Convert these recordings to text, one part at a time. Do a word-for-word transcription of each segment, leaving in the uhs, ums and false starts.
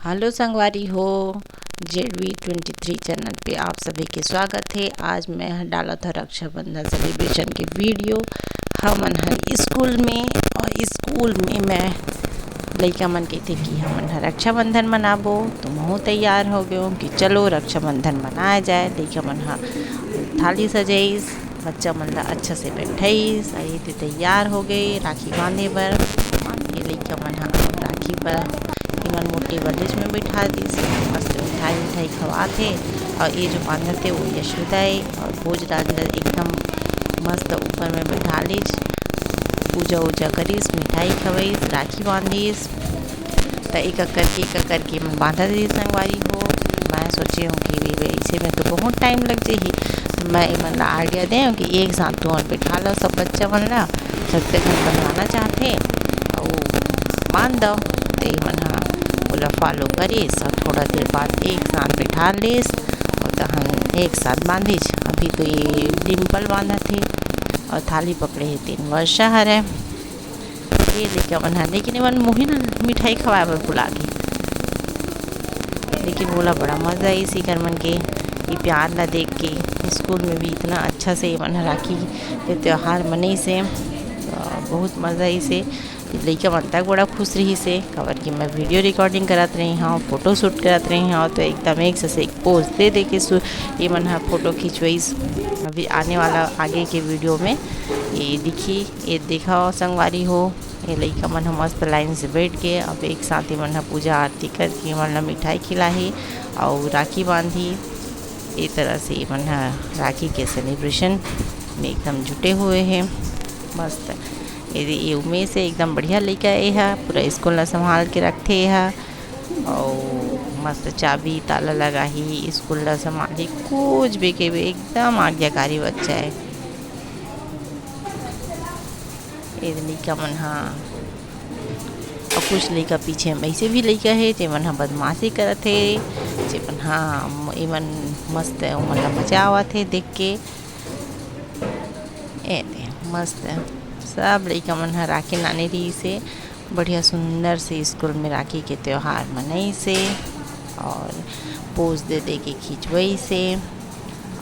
Hello संगवारी हो, Z V twenty three channel पे आप सभी के स्वागत है। आज मैं ह डालत हव रक्षाबंधन सेलिब्रेशन के वीडियो। हमन ह स्कूल में, और स्कूल में मैं लइका मन कहिथे कि हमन ह रक्षाबंधन मनाबो, तो महूँ तैयार हो गेंव कि चलो रक्षाबंधन मनाया जाए। लइका मन ह थाली सजाइस, बच्चा मन ला अच्छा से बैठाइस, अउ ये दे तैयार हो गे राखी बांधे बर। ये लइका मन ह राखी बर, इमन मोर टेबल रिज में बैठा दिस। मस्त मिठाई मिठाई खवात हे। अउ ये जो बांधत हे वो यशोदा हे, अउ भोजराज ल एकदम मस्त ऊपर में बैठा लिस, पूजा उजा करिस, मिठाई खवाइस, राखी बांधिस। त एक एक करके, एक एक करके मैं बांधत रही संगवारी हो। मैं सोचे हूँ कि अइसे में तो बहुत टाइम लग जाही, तो मैं एमन ला आइडिया देंव कि एक साथ तुमन बैठा लो सब बच्चा मन ला, जतने झन बनवाना चाहथे, अउ बांध दो। तो एमन ह ओला फॉलो करिस, अउ थोड़ा देर बाद एक साथ बैठा लेस, अउ तहन एक साथ बांधिस। अभी तो ये डिम्पल बांधत हे, अउ थाली पकड़े हे तेन वर्षा हरे। ये लइका मन ह, लेकिन एमन मोहिन मिठाई खवाए बर भुला गे। लेकिन वोला बड़ा मजा आइस इकर मन के, ये प्यार ला देख के। स्कूल में भी इतना अच्छा से एमन ह राखी के त्योहार मनइस हे, तो बहुत मजा आइस हे। लइका मन तक बड़ा खुश रहिस हे, काबर कि मैं वीडियो रिकॉर्डिंग करत रही हूँ, फोटो शूट करत रही हूँ, तो एकदम एक से एक पोज दे दे के सु-, एमन ह फोटो खिंचवाइस। अभी आने वाला आगे के वीडियो में ये दिखी, ये देखा संगवारी हो, ये लइका मन ह मस्त लाइन से बैठ के अब एक साथ एमन ह पूजा आरती करके एमन ला मिठाई खिलाही अउ राखी बांधी। ये तरह से एमन ह राखी के सेलिब्रेशन में एकदम जुटे हुए हे। मस्त, ये, ये उमेश हे, एकदम बढ़िया लइका हे, ये ह पूरा स्कूल ला संभाल के रखथे ये ह। अउ मस्त चाबी ताला लगाही, स्कूल ला संभालही, कुछ भी कहिबे, एकदम आज्ञाकारी बच्चा हे। ये लइका मन ह, अउ कुछ लइका पीछे में अइसे भी लइका हे, जेमन ह बदमाशी करत हे, जेमन ह, एमन मस्त, ओमन ला मजा आवत हे देख के। ए दे, मस्त, सब लइका मन ह राखी लाने रहिस हे। बढ़िया सुंदर से स्कूल में राखी के त्योहार मनइस हे अउ पोज दे दे के खिंचवइस हे।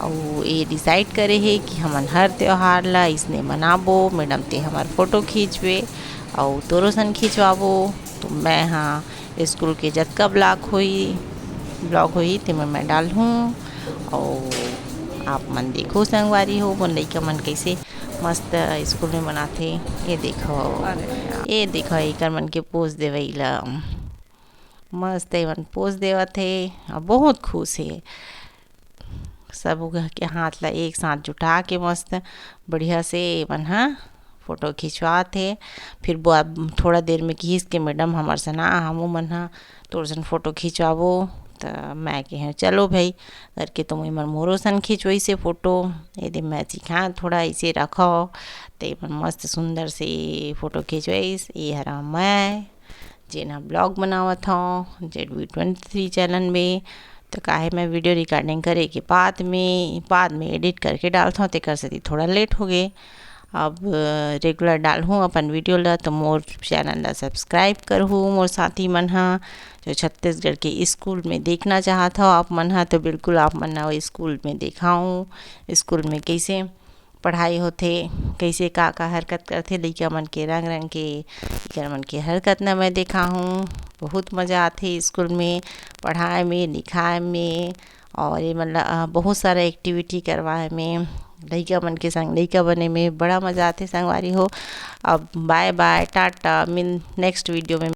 अउ ये डिसाइड करे हे कि हमन हर त्योहार ला अइसने मनाबो। मैडम, ते हमर फोटो खींचबे अउ तोरो सन खिंचवाबो। तो मैं ह स्कूल के जतका ब्लॉग होही, ब्लॉग होही, तेमे मैं डालहूँ अउ आप मन देखो संगवारी हो, मोर लइका मन कइसे मस्त स्कूल में मनाथे। ये देखो, अरे यार। ये देखो, एकर मन के पोज देवई ला, मस्त एमन पोज देवत हे अउ बहुत खुश हे। सब के हाथ ला एक साथ जुटा के मस्त बढ़िया से एमन ह फोटो खिंचवात हे। फिर बुआ थोड़ा देर में किहिस के, "मैडम, हमर सन आ, हमू मन ह तोर सन फोटो खिंचवाबो।" त मैं कहे, "चलो भाई," करके तो एमन मोरो सन खिंचवइस हे फोटो। ये दे मैं सिखाए थोड़ा अइसे रखव, त एमन मस्त सुंदर से फोटो खिंचवइस। ये हरा मैं, जेन ह ब्लॉग बनावत हव, Z V twenty three channel में। तो काहे मैं वीडियो रिकॉर्डिंग करे के बाद में, बाद में एडिट करके डालत हव, तेकर सेती थोड़ा लेट हो गे। अब रेगुलर डालहूँ अपन वीडियो ला, तो मोर चैनल ला सब्सक्राइब करहू मोर साथी मन ह, जो छत्तीसगढ़ के स्कूल में देखना चाहत हव आप मन ह, तो बिल्कुल आप मन ला स्कूल में देखाऊँ, स्कूल में कइसे पढ़ाई होथे, कइसे का का हरकत करथे लइका मन के, रंग रंग के लइका मन के हरकत न मैं देखाहूँ। बहुत मजा आथे स्कूल में पढ़ाए में, लिखाए में, अउ ये मन ला, अ, बहुत सारा एक्टिविटी करवाए में, लइका मन के संग लइका बने में बड़ा मजा आथे संगवारी हो। अब बाय बाय, टाटा, मिल नेक्स्ट वीडियो में।